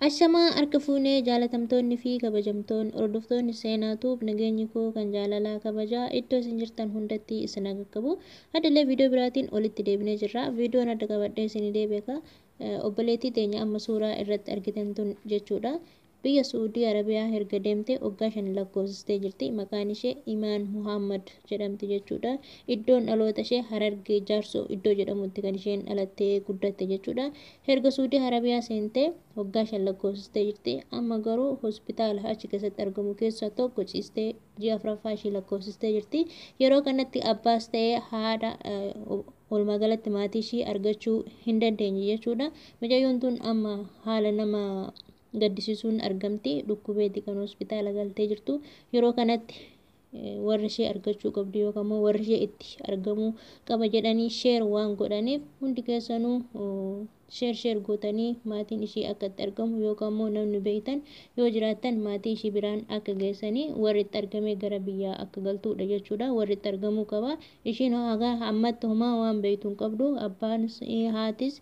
Ashamaa harka fuunee jaalatamtoonni fi kabajamtoonni hordoftoonni Seenaa Tube nageenyi koo kan jaalalaa kabajaa iddoo isin jirtan hundatti isin haa qaqqabu. Addalee viidiyoo biraatiin olitti deebinee jirra. Viidiyoon adda qabadhee isin deebi'e obboleettii teenya amma suuraa irratti argitan tun jechuudha. Biyya Suudii Arabiyaa erga deemtee waggaa 5 lakkoofsistee jirti. Maqaan ishee Imaan Muhammad jedhamti jechuudha. Iddoon dhaloota ishee Harargee Jaarsoo iddoo jedhamutti kan isheen dhalattee guddatte jechuudha. Erga Suudii Arabiyaa seentee waggaa 5 lakkoofsistee jirti. Amma garuu hospitaala achi keessatti argamu keessaa tokko ciistee ji'a 4ffaa ishee lakkoofsistee jirti. Yeroo kanatti abbaas ta'ee haadha walumaa galatti maatii ishee argachuu hin dandeenye jechuudha. Mucayyoon tun amma haala nama gaddisiisuun argamti. Dhukkubeeti kan hospitaala galtee jirtu. Yeroo kanatti warra ishee argachuu qabdu yookaan immoo warri ishee itti argamuu qaba jedhanii sheer waan godhaniif hundi keessanuu sheer sheer gootanii maatiin ishee akka itti argamu yookaan immoo namni beektan yoo jiraattan maatii ishee biraan akka geessanii warri itti argamee gara biyyaa akka galtuudha jechuudha. Warri itti argamuu qaba. Ishiin haga ammatti homaa waan beektu hin qabdu. Abbaanis haatis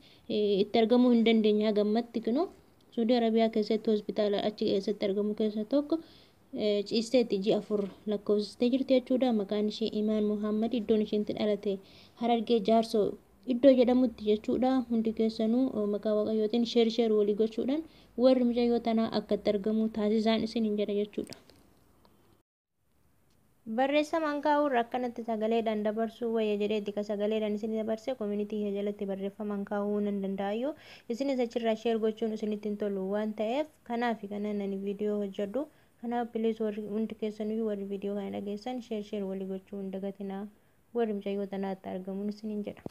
itti argamuu hin dandeenye haga ammatti kunoo Suudii Arabiyaa keessatti hospitaala achi keessatti argamu keessaa tokko ciisteetti ji'a 4 lakkoofsistee jirti jechuudha. Maqaan ishee Imaan Muhammad, iddoon isheen itti dhalate Harargee Jaarsoo iddoo jedhamutti jechuudha. Hundi keessanuu maqaa Waaqayyootiin sheer sheer walii gochuudhaan warri mucayyoo tanaa akka itti argamu taasisaan isiniin jedha jechuudha. Barreessamaan kaa'uurra akkanatti sagaleedhaan dabarsuu wayya jedheeti ka sagaleedhaan isin dabarse. Community kee jalatti barreeffamaan kaa'uu nan danda'ayyu. Isinis achirraa share gochuun isinitti hin tolu waan ta'eef kanaaf kanan ani viidiyoo hojjedhu. Kanaaf please warri hundi keessanuyyuu warri viidiyoo kana dhageessan share share walii gochuu hin dagatinaa, warri mucayyoo tanaatti argamuun isiniin jedha.